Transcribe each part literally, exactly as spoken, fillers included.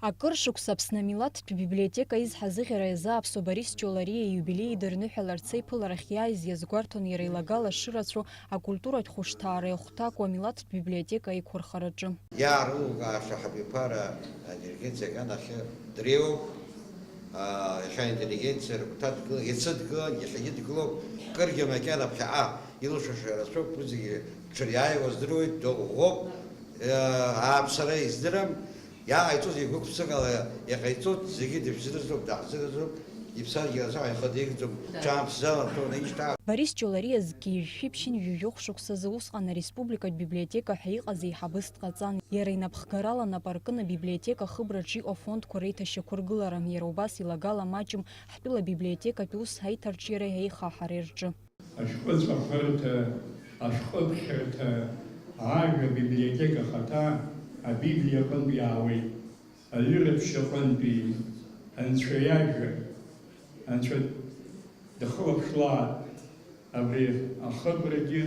Акыр шықәса Аԥсны амилаҭтә библиотека изҳазыӷьара иазы Аԥсуа Борис Ҷолариа ииубилеи идырныҳәаларц аиԥыларахь иааиз иазгәарҭон иара илагала шырацәоу акультуратә хәышҭаара иахәҭакуа амилаҭтә библиотека аиқәырхараҿы. Иаарылукааша ҳабиԥара аинтеллигенциа аганахьы дреиуоуп. Иахьа аинтеллигенциа рыгәҭа дгылан, иацы дгылан, иахьагьы дгылоуп, кыргьы макьана ԥхьаҟа илшаша рацәоуп, уи зегьы ҽыриааиуа здыруеит, доуӷәӷәоуп, ааԥсара издырам, иааҟаиҵоз игәык-ԥсыкала иҟаиҵоит, зегьы дышәзыразуп, даҳзыразуп, иԥсадгьыл азы ҳаихадигӡом, ҽаамҭазы аларҭәуаны ишьҭа. Борис Ҷолариа зқьи жәшәи ԥшьынҩажәи жәохә шықәсазы усҟан ареспубликатә библиотека ҳәа иҟаз еиҳабыс дҟаҵан. Иара инапхгарала нап аркын абиблиотека ахыбраҿы иҟоу афондқәа реиҭашьақәыргылара, иара убас илагала маҷым ҳтәыла абиблиотекатә ус аиҭарҿиареи аихаҳареи рҿы. Ашәҟәыҵәахырҭа, ашәҟәыԥхьарҭа, ажәа абиблиотека ахаҭа абиблиа аҟынтә иаауеит. Аҩыратә шьаҟынтәи Анцәа иажәа, Анцәа дахылаԥшлааит. Абри ахыбрагьы,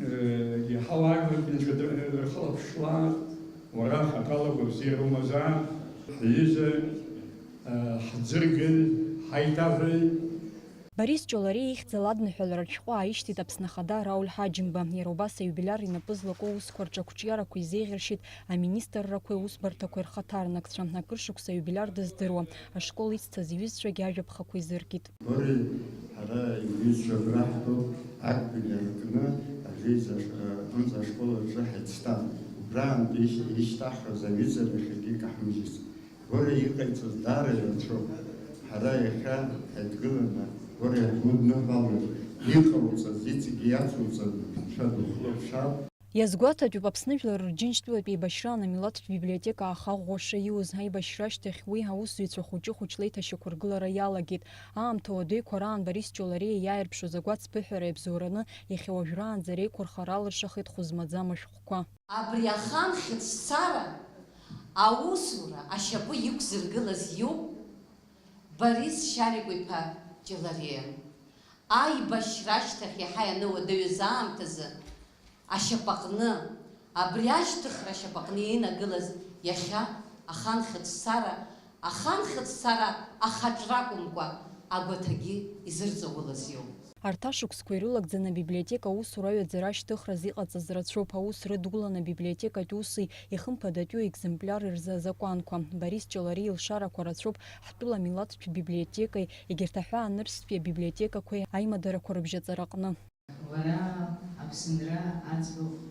э, иаҳауаажәларгьы Анцәа дыр-, дырхылаԥшлааит. Уара хаҭала гәабзиара умазаап. Ҳҩыза, э, ҳӡырган, ҳаиҭаҳәаҩ. Борис Ҷолариа ихьӡ аладныҳәаларатә шәҟәы ааишьҭит Аԥсны Ахада Рауль Ҳаџьымба. Иара убас аиубилиар инапы злаку аусқәа рҿы ақәҿиарақәа изеиӷьаршьеит аминистррақәеи аусбарҭақәеи рхаҭарнакцәа. Акыр шықәса аиубилиар дыздыруа ашкол ицҭаз иҩызцәагьы ажәаԥхақәа изыркит. Гори ҳара иҩызцәа абра ҳтәоуп, актәи иаркны аӡәы изаш-, аҟынӡа ашкол аҿы ҳаицҭан. Убраантәи ишь-, ишьҭаҳхыз аҩыза иахьагьы икаҳмыжьыц. Гори иҟаиҵаз даара ирацәоуп. Ҳара иахьа ҳаидгыланы Гори ҳгәыдныҳәалан, иҟауҵаз иҵегьы иацуҵаны, Анцәа духылаԥшааит. Иазгәаҭатәуп Аԥсны Жәлар Рџьынџьтәылатә еибашьраан амилаҭтә библиотека аахаӷәӷәаша иуз. Аибашьра ашьҭахь уи аусзуҩцәа хәыҷы-хәыҷла еиҭашьақәыргылара иалагеит. Аамҭа уадаҩқәа раан Борис Ҷолариа иааирԥшуаз агәацԥыҳәара иабзоураны, иахьа уажәраанӡа реиқәырхара алыршахеит хәы змаӡам ашәҟәқәа. Абри ахан хьыҵәцара аусура ашьапы иқәзыргылаз иоуп Борис Шьарик-иԥа Ҷолариа. Аибашьра ашьҭахь иаҳа иануадаҩыз аамҭазы ашьапаҟны, абри ашьҭыхра ашьапаҟны инагылаз иахьа ахан хьыҵәцара, ахан хьыҵәцара ахаҿра акәымкәа, агәаҭагьы изырҵаулаз иоуп. Арҭ ашықәсқәа ирылагӡаны абиблиотека аусура аҩаӡара ашьҭыхраз иҟаҵаз рацәоуп. Аус рыдулан абиблиотекатә уси ихымԥадатәиу екземпляр рзы азакәанқәа. Борис Ҷолариа илшарақәа рацәоуп ҳтәыла амилаҭтә библиотекеи егьырҭ аҳәаанырцәтәи абиблиотекақәеи аимадарақәа рыбжьаҵараҟны. Уара Аԥсынра аӡбахә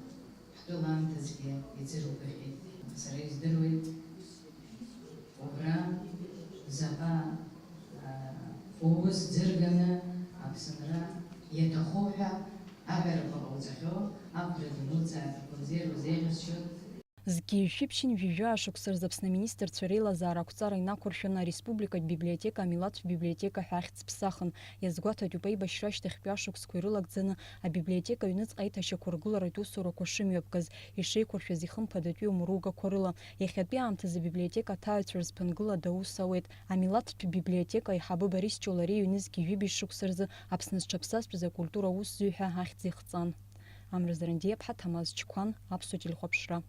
ҳтәыла аамҭазгьы иӡыргахьеит. Сара издыруеит, убра заҟа, аа, уус ӡырганы Аԥсынра иаҭаху ҳәа аҳәарақәа ҟауҵахьоу, ақәра ду нуцааит, акәымзеир узеиӷьасшьоит. Зқьи жәшәи ԥшьынҩажәи жәаа шықәса рзы Аԥсны аминистрцәа реилазаара ақәҵара инақәыршәаны ареспубликатә библиотека амилаҭтә библиотека ҳәа ахьӡ ԥсахын. Иазгәаҭатәуп аибашьра ашьҭахьтәи ашықәсқәа ирылагӡаны абиблиотека аҩныҵҟа аиҭашьақәыргыларатә усурақәа шымҩаԥгаз, ишеиқәыршәаз ихымԥадатәиу мругақәа рыла. Иахьатәи аамҭазы абиблиотека аҭааҩцәа рзы ԥынгылада аус ауеит. Амилаҭтә библиотека аиҳабы Борис Ҷолариа ҩнызқьи жәибжь шықәса рзы Аԥсны зҽаԥсазтәыз акультура аусзуҩ ҳәа ахьӡ ихҵан. Амра Зарандиаԥҳа, Ҭамаз Чқәан, Аԥсуа телехәаԥшра.